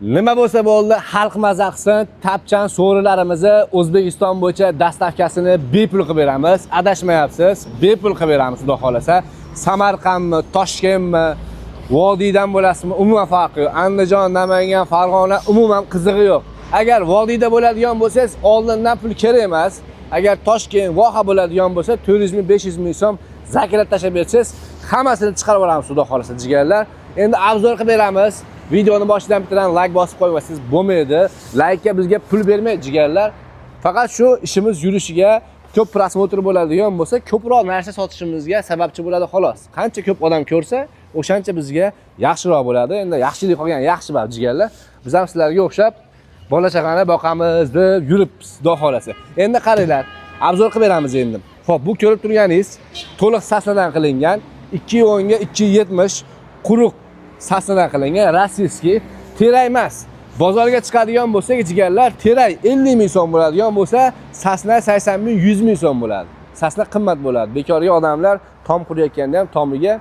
Nima bo'lsa bo'ldi, xalq maza qilsin. Tapchan so'rilarimizni O'zbekiston bo'yicha доставка sini bepul qilib beramiz. Adashmayapsiz, bepul qilib beramiz, xudo xolasa. Samarqandmi, Toshkentmi, vodiydan bo'lasizmi, umuman farqi yo'q. Andijon, Namangan, Farg'ona, umuman qizig'i yo'q. Agar vodiyda bo'ladigan bo'lsangiz, oldindan pul kerak emas. Agar Toshkent, Voha bo'ladigan bo'lsa, 400 ming, 500 ming so'm заказ tashlab bersangiz, hammasini chiqarib yuboramiz, xudo xolasa, jigarlar. Endi обзор qilib beramiz. Videoni boshidan bittadan layk bosib qo'ymasangiz bo'lmaydi. Laykka bizga pul bermaydi, jigarlar. Faqat shu ishimiz yurishiga, ko'p просмотр bo'ladigan bo'lsa, ko'proq narsa sotishimizga sababchi bo'ladi, xolos. Qancha ko'p odam ko'rsa, o'shancha bizga yaxshiroq bo'ladi. Endi yaxshilik qolgan yaxshi bab, jigarlar. Biz ham sizlarga o'xshab bola chaqani boqamiz deb yuribmiz, xudo xolasa. Endi qaranglar, обзор qilib beramiz endi. Xo'p, bu ko'rib turganingiz to'liq сосна dan qilingan, 2.10 ga 2.70 quruq сосна dan qilingan, российский, terak emas. Bozorga chiqadigan bo'lsak, jigarlar, terak 50 ming so'm bo'ladigan bo'lsa, сосна 80 ming, 100 ming so'm bo'ladi. Сосна qimmat bo'ladi. Bekorga odamlar tom qurayotganda ham tomiga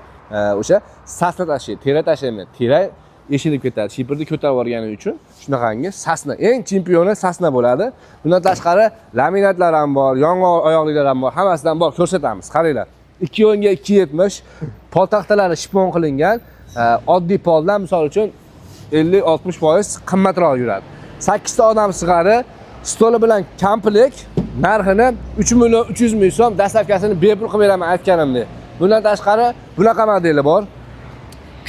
o'sha сосна tashlaydi, terak tashlamaydi. Terak eshilib ketadi, shipirni ko'tarib yuborgani uchun shunaqangi сосна. Eng chempioni сосна bo'ladi. Bundan tashqari laminatlar ham bor, yong'oq oyoqliklar ham bor, hammasidan bor, ko'rsatamiz. Qaranglar. 2.10 ga 2.70, pol taxtalari shpon qilingan. Oddiy poldan misol uchun 50-60% qimmatroq yuradi. 8 ta odam sig'ari, stoli bilan komplekt, narxini 3 million 300 ming so'm, доставка sini bepul qilib beraman aytganimdek. Bundan tashqari bunaqa modeli bor.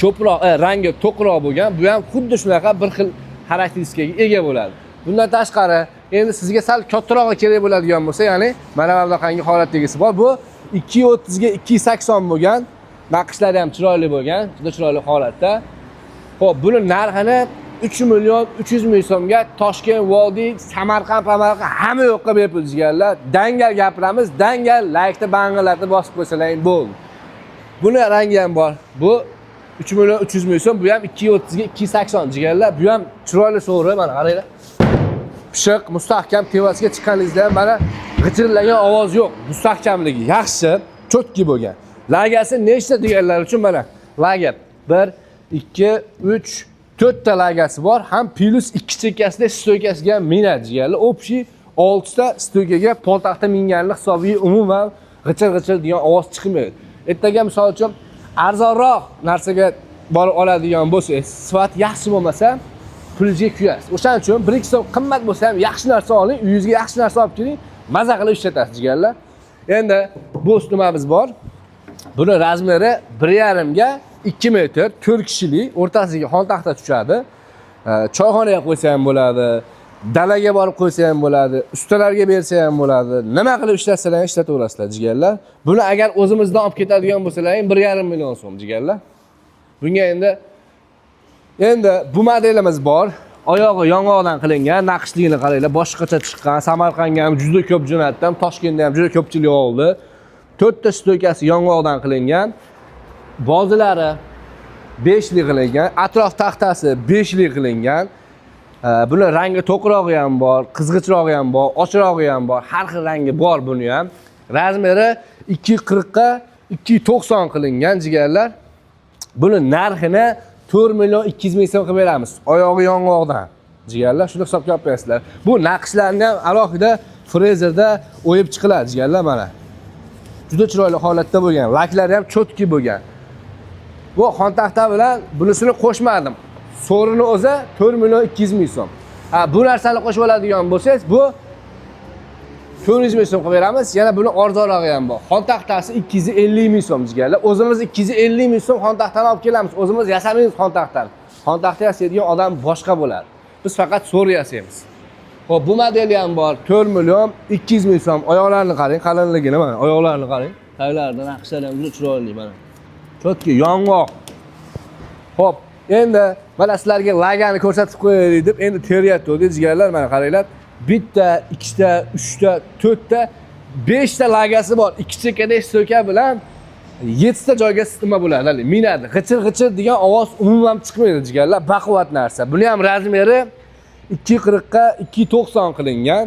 Ko'proq rangi to'qroq bo'lgan, bu ham xuddi shunaqa bir xil xarakteristikaga ega bo'ladi. Bundan tashqari endi sizga sal kattarog'i kerak bo'ladigan bo'lsa, ya'ni mana bunaqangi holatdagisi bor. Bu 2.30 ga 2.80 bo'lgan, naqshlari ham chiroyli bo'lgan, juda chiroyli holatda. Xo'p, buni narxini 3 million 300 ming so'mga Toshkent, Vodiy, Samarqand, Pamarqand, hamma yoqqa bepul, jigarlar. Dangal gapiramiz, dangal laykni bang'illatib bosib qo'ysalaring bo'ldi. Buni rangi ham bor. Bu 3 million 300 ming so'm, bu ham 2.30 ga 2.80, jigarlar. Bu ham chiroyli so'ri, mana qaranglar. Pishiq, mustahkam, tevasiga chiqqaningizda ham mana g'ichirlagan ovoz yo'q. Mustahkamligi yaxshi, чётко bo'lgan. Лага si nechta deganlar uchun mana лага 1, 2, 3, 4 ta лага si bor. Ham плюс ikki chekkasida стойка siga ham minadi, jigarlar. Общий 6 ta стойка ga poltaxta minganlik hisobiga umuman g'ichir-g'ichir degan ovoz chiqmaydi. Ertaga misol uchun arzonroq narsaga borib oladigan bo'lsangiz, sifat yaxshi bo'lmasa, pulingizga kuyasiz. O'shaning uchun 1-2 so'm qimmat bo'lsa ham yaxshi narsa oling, uyingizga yaxshi narsa olib keling, maza qilib ishlatasiz, jigarlar. Endi bu ustunamiz bor. Buni размер i 1,5 ga 2 metr, 4 kishilik, o'rtasiga xontaxta tushadi. Choyxonaga qo'ysa ham bo'ladi, dalaga borib qo'ysa ham bo'ladi, ustalarga bersa ham bo'ladi. Nima qilib ishlatsalar ham ishlataverasizlar, jigarlar. Buni agar o'zimizdan olib ketadigan bo'lsalar ham 1,5 million so'm, jigarlar. Bunga endi bu modelimiz bor. Oyog'i yong'oqdan qilingan, naqshligini qaranglar, boshqacha chiqqan. Samarqandga ham juda ko'p jo'natdim, Toshkentda ham juda ko'pchilik oldi. To'rtta стойка si yong'oqdan qilingan. Bozilari beshli qilingan, atrof taxtasi beshli qilingan. Buni rangi to'qrog'i ham bor, qizg'ichrog'i ham bor, ochrog'i ham bor, har xil rangi bor buni ham. Размер i 2.40 ga 2.90 qilingan, jigarlar. Buni narxini 4 million 200 ming so'm qilib beramiz. Oyog'i yong'oqdan. Jigarlar, shuni hisobga olib qo'yasizlar. Bu naqshlarni ham alohida frezerda o'yib chiqiladi, jigarlar, mana. Juda chiroyli holatda bo'lgan, laklari ham чётко bo'lgan. Bu xontaxta bilan bunisini qo'shmadim. So'rini o'zi 4 million 200 ming so'm. Ha, bu narsani qo'shib oladigan bo'lsangiz, bu 400 ming so'm qilib beramiz. Yana buni arzonrog'i ham bor. Xontaxtasi 250 ming so'm, jigarlar. O'zimiz 250 ming so'm xontaxtani olib kelamiz. O'zimiz yasamaymiz xontaxtani. Xontaxta yasaydigan odam boshqa bo'ladi. Biz faqat so'ri yasaymiz. Xo'p, bu modeli ham bor. 4 million 200 ming so'm. Oyoqlarini qarang, qalinligini mana, oyoqlarini qarang. Taglarida naqshlari ham juda chiroyli mana. Чётко yong'oq. Xo'p, endi mana sizlarga лага ni ko'rsatib qo'yaylik deb endi teryapti, jigarlar, mana qaranglar. Bitta, ikkita, uchta, to'rtta, beshta лага si bor. Ikki chekkada стойка bilan yettita joyga nima bo'ladi, haligi minadi. G'ichir-g'ichir degan ovoz umuman chiqmaydi, jigarlar. Baquvvat narsa. Buni ham размер i 2.40 ga 2.90 qilingan.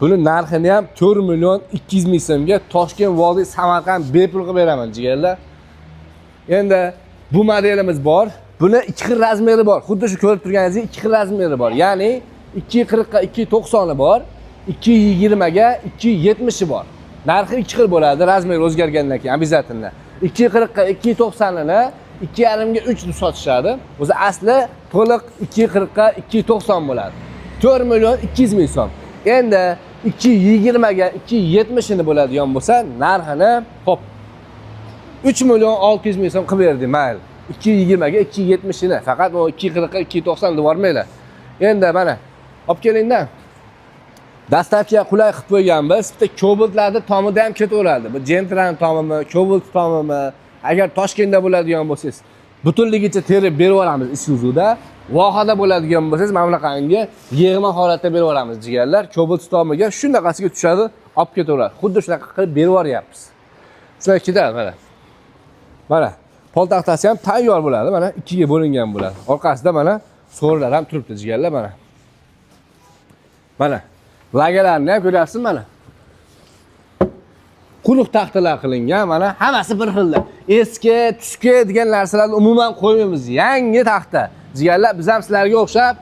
Buni narxini ham 4 million 200 ming so'mga Toshkent, Vodiy, Samarqand bepul qilib beraman, jigarlar. Endi bu modelimiz bor. Buni ikki xil размер i bor. Xuddi shu ko'rib turganingizdek ikki xil размер i bor. Ya'ni 2.40 ga 2.90 bor, 2.20 ga 2.70 bor. Narxi ikki xil bo'ladi, размер o'zgargandan keyin обязательно. 2.40 ga 2.90 ini 2.5 ga 3 deb sotishadi. O'zi asli to'liq 2.40 ga 2.90 bo'ladi. 4 million 200 ming so'm. Endi 2.20 ga 2.70 ini bo'ladigan bo'lsa, narxini hop 3 million 600 ming so'm qilib berdik, mayli. 2.20 ga 2.70 ini, faqat u 2.40 ga 2.90 deb yubormanglar. Endi mana olib kelingda. Доставка qulay qilib qo'yganmiz. Bitta Kobaltlarni tomida ham ketaveradi. Bu Gentrani tomimi, Kobalt tomimi, agar Toshkentda bo'ladigan bo'lsangiz, butunligicha terib berib yuboramiz Isuzu'da. Vohada bo'ladigan bo'lsangiz, mana bunaqangi yig'ma holatda berib yuboramiz, jigarlar. Kobalt tomiga shunaqasiga tushadi, olib ketaveradi. Xuddi shunaqa qilib berib yuboryapmiz. Shunaqa ketadi mana. Mana pol taxtasi ham tayyor bo'ladi, mana ikkiga bo'lingan bo'ladi. Orqasida mana so'rilar ham turibdi, jigarlar, mana. Mana lagalarni ham ko'ryapsizmi mana. Quruq taxtalar qilingan, mana hammasi bir xilda. Eski, tuski degan narsalarni umuman qo'ymaymiz. Yangi taxta. Jigarlar, biz ham sizlarga o'xshab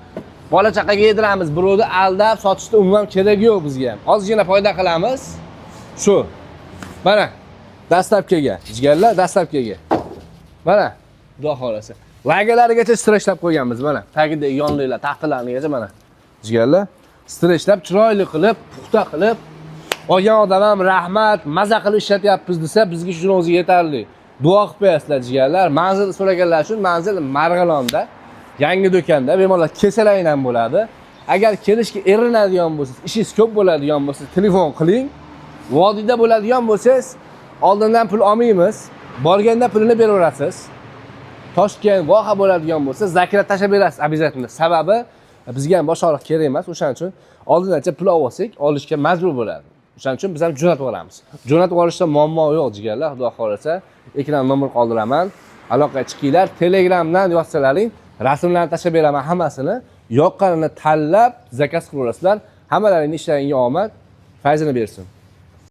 bola chaqaga yediramiz. Birovni aldab sotishda umuman keragi yo'q bizga ham. Ozgina foyda qilamiz. Shu. Mana доставка ga, jigarlar, доставка ga. Mana, xudo xohlasa. Lagalarigacha streshlab qo'yganmiz mana. Tagidagi yonliklar, taxtalarnigacha mana. Jigarlar, streshlab chiroyli qilib, puxta qilib olgan odam ham rahmat, maza qilib ishlatyapmiz desa, bizga shuni o'zi yetarli. Duo qilib qo'yasizlar, jigarlar. Manzil so'raganlar uchun manzil Marg'ilonda, yangi do'konda, bemalol kelsalaring ham bo'ladi. Agar kelishga erinadigan bo'lsangiz, ishingiz ko'p bo'ladigan bo'lsa, telefon qiling. Vodiyda bo'ladigan bo'lsangiz, oldindan pul olmaymiz. Borganda pulini beraverasiz. Toshkent, Voha bo'ladigan bo'lsa, заказ tashlab berasiz обязательно. Sababi bizga ham bosh og'riq kerak emas. O'shaning uchun oldindancha pul olib olsak, olishga majbur bo'ladi. O'shaning uchun biz ham jo'natib yuboramiz. Jo'natib yuborishda muammo yo'q, jigarlar, xudo xohlasa. Ekran nomer qoldiraman. Aloqaga chiqinglar. Telegramdan yozsalaring, rasmlarni tashlab beraman hammasini. Yoqqanini tanlab заказ qilaverasizlar. Hammalaringni ishlaringga omad, fayzini bersin.